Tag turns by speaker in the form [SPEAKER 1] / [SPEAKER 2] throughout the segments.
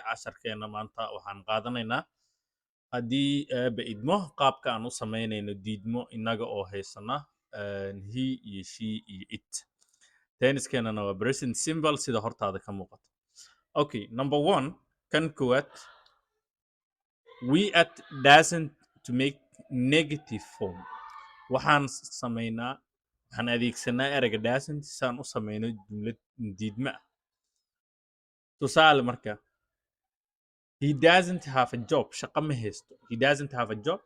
[SPEAKER 1] Casharkeena maanta waxaan qaadanaynaa, haddii Eebbe idmo, qaabka aan u samaynayno diidmo innaga oo haysana he iyo she iyo it. Tense-keenana waa present simple, sida hortaada ka muuqato. Okay, number one, kan koowaad, we add "doesn't" to make negative form. Waxaan samaynaa, waxaan adeegsanaa ereyga "doesn't" si aan u samayno jumlad diidmo ah. Tusaale marka, he doesn't have a job, shaqo ma haysto. He doesn't have a job.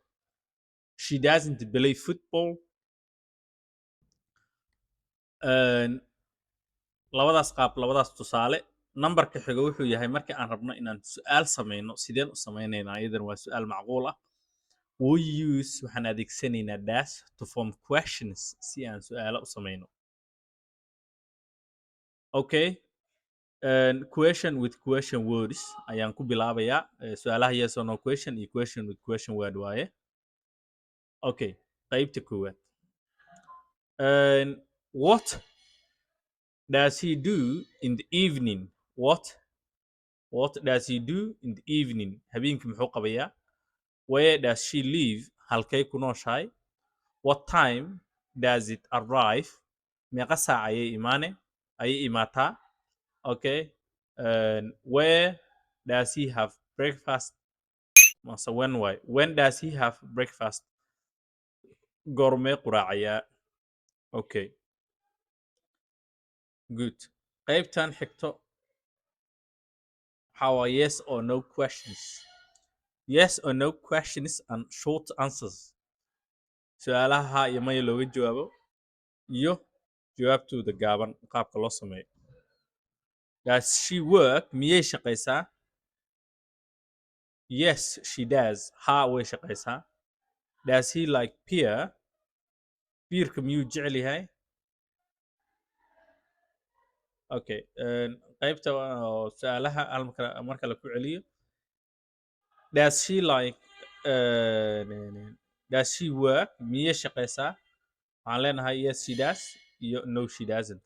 [SPEAKER 1] She doesn't play football. Labadaas qaab, labadaas tusaale. Numberka xiga wuxuu yahay, marka aan rabno inaan su'aal samayno, sideen u samaynaynaa? Iyadan waa su'aal macquul ah. We use, waxaan adeegsanaynaa, "does" to form questions, si aan su'aalo u samayno. Okay, question with question words ayaan ku bilaabayaa. Su'aalaha yes or no question iyo question with question word waaye. Okay, qaybta koowaad. What does he do in the evening? What does he do in the evening? Habeenkii muxuu qabayaa? Where does she live? Halkay ku nooshahay? What time does it arrive? Meeqa saac ayay imaane, ayay imaataa? Okay, where does he have breakfast? Mase when waay? When does he have breakfast? Goormee quraacayaa? Okay, good. Qaybtan xigto waxaa waa yes or no questions. Yes or no questions and short answers, su-aalaha haa iyo maya looga jawaabo iyo jawaabtooda gaaban qaabka loo sameeyo. Does she work? Miyay shaqaysaa? Yes, she does. Haa, way shaqaysaa. Does he like beer? Beerka miyuu jecel yahay? Okay, qaybta oo su-aalaha hal mar kale ku celiyo. Does she like, does she work? Miyay shaqaysaa? Waxaan leenahay yes, she does iyo no, she doesn't.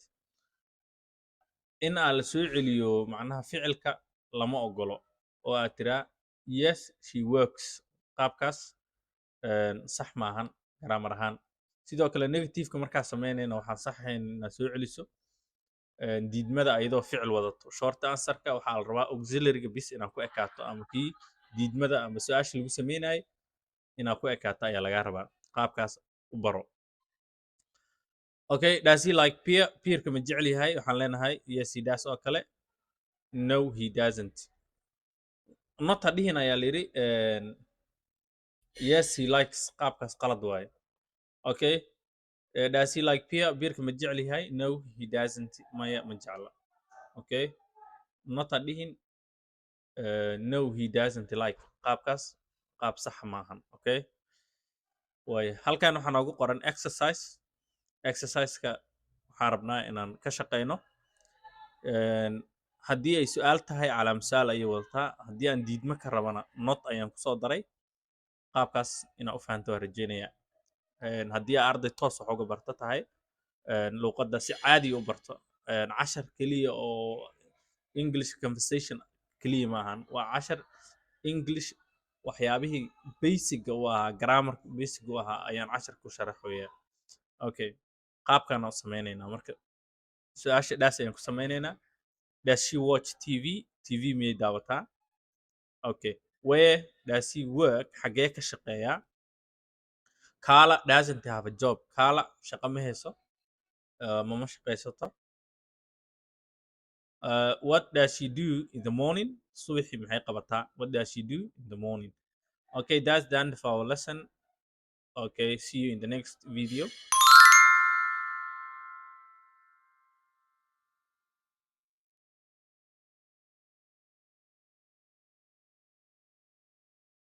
[SPEAKER 1] In aan la soo celiyo macnaha ficilka lama ogolo oo aad tiraa "Yes, she works." Qaabkaas sax maahan grammar ahaan. Sidoo kale negativeka markaa samaynayna, waxaan saxayn inaad soo celiso diidmada ayadoo ficil wadato. Short answerka waxaa la rabaa auxiliaryga bis inaad ku ekaato, ama kii diidmada ama su-aasha lagu sameynayay inaad ku ekaato ayaa lagaa rabaa. Qaabkaas u baro. Okay, does he like beer? Beerka ma jecel yahay? Waxaan leenahay yes, he does oo kale, no, he doesn't. Not ha dhihin ayaa la yidhi. Yes, he likes, qaabkaas qalad waaye. Okay, does he like beer? Beerka ma jecel yahay? No, he doesn't. Maya, ma jecla. Okay, not ha dhihin no, he doesn't like. Qaabkaas qaab sax maahan. Okay, waayo halkan waxaa noogu qoran exercise. Exerciseka waxaan rabnaa inaan ka shaqeyno. Haddii ay su-aal tahay, calaam su-aal ayay wadataa. Haddii aan diidmo ka rabana, not ayaan kusoo daray. Qaabkaas inaa u fahanto waan rajeynaya. Haddii aa arday toos wax uga barto tahay, luuqadda si caadi u barto, cashar keliya oo English conversation keliya maahan, waa cashar English waxyaabihii basic-ga u ahaa, grammar-ka basic u ahaa ayaan cashar ku sharaxoyaa. Okay, qaabkaan u sameynaynaa marka su-aasha does ayaan ku sameynaynaa. Does she watch TV? TV miyay daawataa? Okay, where does he work? Xagee ka shaqeeyaa? Carla doesn't have a job. Carla shaqo ma hayso, mama shaqaysato. What does she do in the morning? Subaxii maxay qabataa? What does she do in the morning? Okay, that's the end of our lesson. Okay, see you in the next video.